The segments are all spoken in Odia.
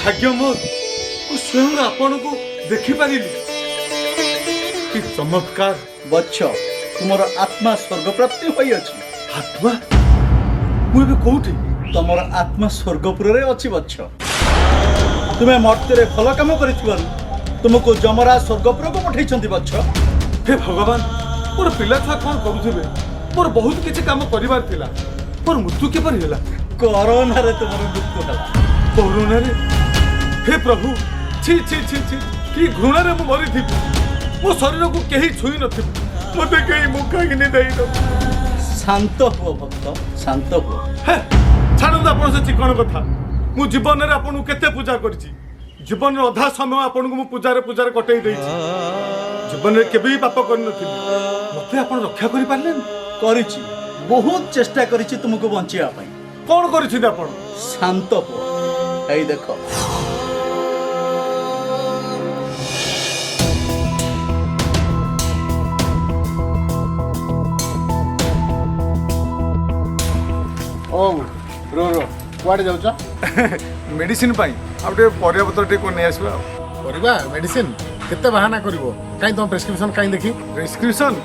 ଭାଗ୍ୟ ମୋର, ମୁଁ ସ୍ୱୟଂ ଆପଣଙ୍କୁ ଦେଖିପାରିଲି। କି ଚମତ୍କାର! ବତ୍ସ, ତୁମର ଆତ୍ମା ସ୍ୱର୍ଗପ୍ରାପ୍ତି ହୋଇଅଛି। ଆତ୍ମା? ମୁଁ ଏବେ କୋଉଠି? ତମର ଆତ୍ମା ସ୍ୱର୍ଗପୁରରେ ଅଛି ବତ୍ସ। ତୁମେ ମର୍ତ୍ତ୍ୟରେ ଭଲ କାମ କରିଥିବାରୁ ତୁମକୁ ଯମରାଜ ସ୍ୱର୍ଗପୁରକୁ ପଠେଇଛନ୍ତି ବତ୍ସ। ହେ ଭଗବାନ, ମୋର ପିଲା ଛୁଆ କ'ଣ କରୁଥିବେ? ମୋର ବହୁତ କିଛି କାମ କରିବାର ଥିଲା। ମୋର ମୃତ୍ୟୁ କିପରି ହେଲା? କରୋନାରେ ତୁମର ମୃତ୍ୟୁ ହେଲା। କରୋନାରେ? ହେ ପ୍ରଭୁ, ଛି ଛି ଛି ଛି, କି ଘୃଣାରେ ମୁଁ ମରିଥିବି। ମୋ ଶରୀରକୁ କେହି ଛୁଇଁ ନଥିବେ, ମୋତେ କେହି ମୁଖାଗ୍ନି ଦେଇନ। ଶାନ୍ତ ହୁଅ ଭକ୍ତ, ଶାନ୍ତ ହୁଅ। ହେ, ଛାଡ଼ନ୍ତୁ ଆପଣ ସେ ଚିକଣ କଥା। ମୁଁ ଜୀବନରେ ଆପଣଙ୍କୁ କେତେ ପୂଜା କରିଛି। ଜୀବନର ଅଧା ସମୟ ଆପଣଙ୍କୁ ମୁଁ ପୂଜାରେ ପୂଜାରେ କଟେଇ ଦେଇଛି। ଜୀବନରେ କେବେ ବି ପାପ କରିନଥିଲି। ମତେ ଆପଣ ରକ୍ଷା କରିପାରିଲେନି? କରିଛି, ବହୁତ ଚେଷ୍ଟା କରିଛି ତୁମକୁ ବଞ୍ଚିବା ପାଇଁ। କ'ଣ କରିଛନ୍ତି ଆପଣ? ଶାନ୍ତ ହୁଅ, ଏଇ ଦେଖ। ଓ ରୋ ରୋ, କୁଆଡ଼େ ଯାଉଛ? ମେଡିସିନ ପାଇଁ, ଆଉ ଟିକେ ପରିବାପତ୍ର ଟିକେ ନେଇ ଆସିବା। ଆଉ ପରିବା, ମେଡିସିନ, କେତେ ବାହାନା କରିବ? କାହିଁ ତମ ପ୍ରେସକ୍ରିପସନ୍ କାହିଁ ଦେଖି? ପ୍ରେସକ୍ରିପସନ୍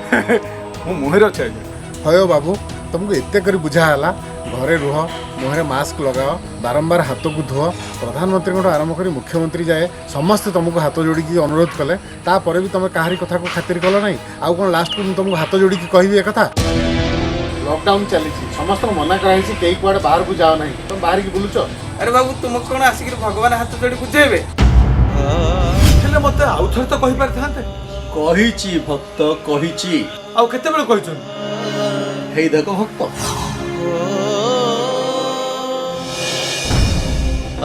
ମୋ ମୁହଁରେ ଅଛି ଆଜ୍ଞା। ହୟ ବାବୁ, ତମକୁ ଏତେ କରି ବୁଝା ହେଲା, ଘରେ ରୁହ, ମୁହଁରେ ମାସ୍କ ଲଗାଅ, ବାରମ୍ବାର ହାତକୁ ଧୁଅ। ପ୍ରଧାନମନ୍ତ୍ରୀଙ୍କଠୁ ଆରମ୍ଭ କରି ମୁଖ୍ୟମନ୍ତ୍ରୀ ଯାଏ ସମସ୍ତେ ତମକୁ ହାତ ଯୋଡ଼ିକି ଅନୁରୋଧ କଲେ, ତାପରେ ବି ତମେ କାହାରି କଥାକୁ ଖାତିର କଲ ନାହିଁ। ଆଉ କ'ଣ ଲାଷ୍ଟକୁ ମୁଁ ତମକୁ ହାତ ଯୋଡ଼ିକି କହିବି ଏ କଥା? ଲକଡାଉନ୍ ଚାଲିଛି, ସମସ୍ତଙ୍କୁ ମନା କରାହେଇଛି କେହି କୁଆଡ଼େ ବାହାରକୁ ଯାଅ ନାହିଁ, ତମେ ବାହାରିକି ବୁଲୁଛ। ଆରେ ବାବୁ, ତୁମକୁ କ'ଣ ଆସିକିରି ଭଗବାନ ହାତ ଯୋଡ଼ି ବୁଝେଇବେ? ହେଲେ ମତେ ଆଉ ଥରେ ତ କହିପାରିଥାନ୍ତେ। କହିଛି ଭକ୍ତ, କହିଛି। ଆଉ କେତେବେଳେ କହିଛନ୍ତି? ହେଇ ଦେଖ ଭକ୍ତ।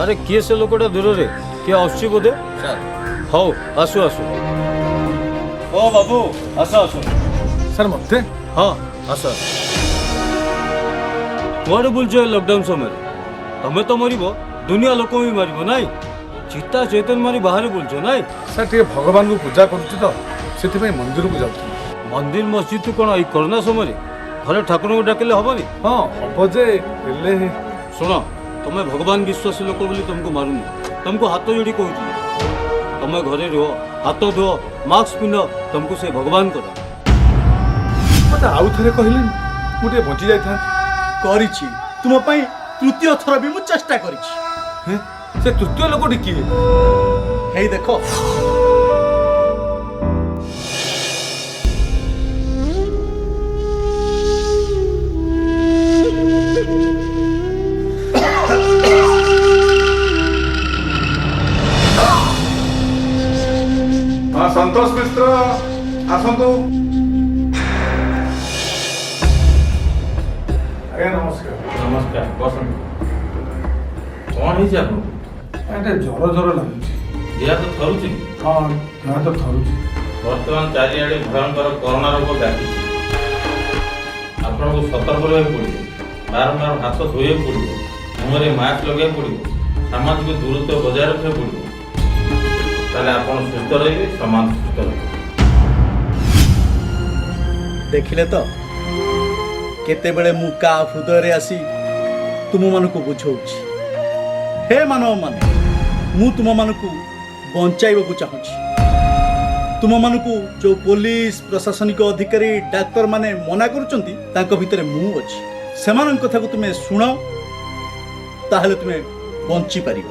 ଆରେ, କିଏ ସେ ଲୋକଟା ଦୂରରେ? କିଏ ଆସୁଛି ବୋଧେ। ହଉ, ଆସୁ ଆସୁ। ଓ ବାବୁ, ଆସ ଆସ। ସାର୍, ମତେ? ହଁ, ଆସ ଆସ। କୁଆଡ଼େ ବୁଲୁଛ ଏ ଲକଡାଉନ ସମୟରେ? ତମେ ତ ମରିବ, ଦୁନିଆ ଲୋକ ବି ମାରିବ ନାଇଁ? ଚିତା ଚୈତନ ମାରି ବାହାରେ ବୁଲୁଛ ନାଇଁ? ସାର୍, ଟିକେ ଭଗବାନଙ୍କୁ ପୂଜା କରୁଛି ତ, ସେଥିପାଇଁ ମନ୍ଦିରକୁ ଯାଉଥିଲି। ମନ୍ଦିର ମସଜିଦ୍ କ'ଣ ଏଇ କରୋନା ସମୟରେ? ଘରେ ଠାକୁରଙ୍କୁ ଡାକିଲେ ହବନି? ହଁ, ହବ ଯେ, ହେଲେ ଶୁଣ, ତମେ ଭଗବାନ ବିଶ୍ୱାସୀ ଲୋକ ବୋଲି ତମକୁ ମାରୁନି। ତମକୁ ହାତ ଯୋଡ଼ି କହୁଛି, ତମେ ଘରେ ରୁହ, ହାତ ଧୁଅ, ମାସ୍କ ପିନ୍ଧ, ତମକୁ ସେ ଭଗବାନ କର। ମତେ ଆଉ ଥରେ କହିଲେନି, ମୁଁ ଟିକେ ବଞ୍ଚି ଯାଇଥାନ୍ତି। କରିଛି, ତୁମ ପାଇଁ ତୃତୀୟ ଥର ବି ମୁଁ ଚେଷ୍ଟା କରିଛି। ହେଁ, ସେ ତୃତୀୟ ଲୋକଟି କିଏ? ହେଇ ଦେଖ। ହଁ, ସନ୍ତୋଷ ମିଶ୍ର, ଆସନ୍ତୁ। ଆଜ୍ଞା ନମସ୍କାର। ନମସ୍କାର, ବସନ୍ତୁ। କ'ଣ ହେଇଛି ଆପଣଙ୍କୁ? ଆଜ୍ଞା, ଟିକେ ଜ୍ୱର ଜ୍ୱର ଲାଗୁଛି। ଦେହ ହାତ ଥରୁଛି? ହଁ, ଦେହ ହାତ ଥରୁଛି। ବର୍ତ୍ତମାନ ଚାରିଆଡ଼େ ଭୟଙ୍କର କରୋନା ରୋଗ ବ୍ୟାପିଛି। ଆପଣଙ୍କୁ ସତର୍କ ରହିବାକୁ ପଡ଼ିବ, ବାରମ୍ବାର ହାତ ଧୋଇବାକୁ ପଡ଼ିବ, ମୁହଁରେ ମାସ୍କ ଲଗାଇବାକୁ ପଡ଼ିବ, ସାମାଜିକ ଦୂରତ୍ୱ ବଜାୟ ରଖିବାକୁ ପଡ଼ିବ। ତାହେଲେ ଆପଣ ସୁସ୍ଥ ରହିବେ, ସମାଜ ସୁସ୍ଥ ରହିବ। ଦେଖିଲେ ତ, କେତେବେଳେ ମୁଁ କା ହୃଦୟରେ ଆସି ତୁମମାନଙ୍କୁ ବୁଝଉଛି। ହେ ମାନବମାନେ, ମୁଁ ତୁମମାନଙ୍କୁ ବଞ୍ଚାଇବାକୁ ଚାହୁଁଛି। ତୁମମାନଙ୍କୁ ଯେଉଁ ପୋଲିସ, ପ୍ରଶାସନିକ ଅଧିକାରୀ, ଡାକ୍ତରମାନେ ମନା କରୁଛନ୍ତି, ତାଙ୍କ ଭିତରେ ମୁଁ ଅଛି। ସେମାନଙ୍କ କଥାକୁ ତୁମେ ଶୁଣ, ତାହେଲେ ତୁମେ ବଞ୍ଚିପାରିବ।